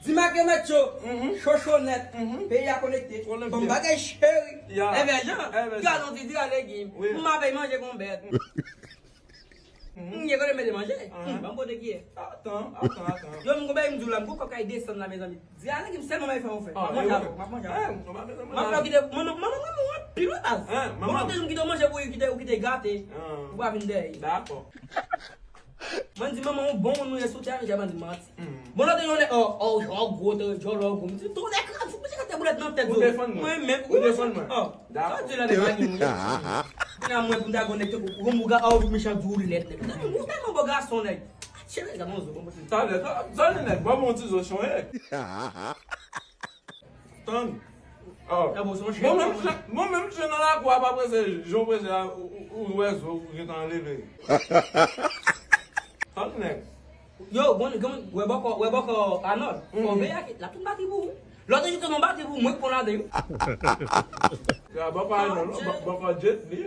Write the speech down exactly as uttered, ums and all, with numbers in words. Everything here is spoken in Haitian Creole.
Ti make mèt cho, cho cho nèt. Peyi a konekte. Konekte. Bon bagay cheri. Ya. Envèjan. Envèjan. Gad yon ti dra legim. Wi. M ap manje kon bèt. M gen kote mete manje. Ban m pote kiyè. Atan, atan, atan. Yo, m gon bagay m di w la, m gon kòk kay desann la, mezanmi. Di a legim sèlman mwen fè yon fè. M ap manje avè w, m ap manje avè w. M ap fè w kite, manman, manman, manman, anpil wi baz. Bon, lòt jou m kite w manje pou ou kite, ou kite gate. Ou pa vin dèyè. Dakò. Mwen di manman ou bon moun nou ye sou tè a, misye mwen di manti. Bon, lòt jou yon nèg, oh, oh, oh, gwo, te djòl, oh, gwo. M di, tou nèg la, fou, misye ka te boulèt nan tèt. Ou defann mwen. Mwen menm, ou defann mwen. Dakò. Sa di la, nèg la gen mwen. Kounya mwen pou m ta gon nèg te kou, yon mouga, oh, mechan di ou lèd, nèg. Ou tèlman bon gason, nèg. Atire, gade yon zo, bon, bon. Talè, sa, sa li nèg, ba bon ti zo chonye. Tann. Oh. Mwen menm, mwen menm, chen nan lakou a pa prese, jan w prese a, ou, ou, ou wè zo, ou gentan leve. Tann nèg. Yo, bon, bon, wè bòkò, wè bòkò Arnold. Fò veye ak, l ap tou bati pou ou. Lòt jou te nan bati pou mwen k pran ladan yo. Ya, bòkò Arnold, bò-, bòkò Jet Li.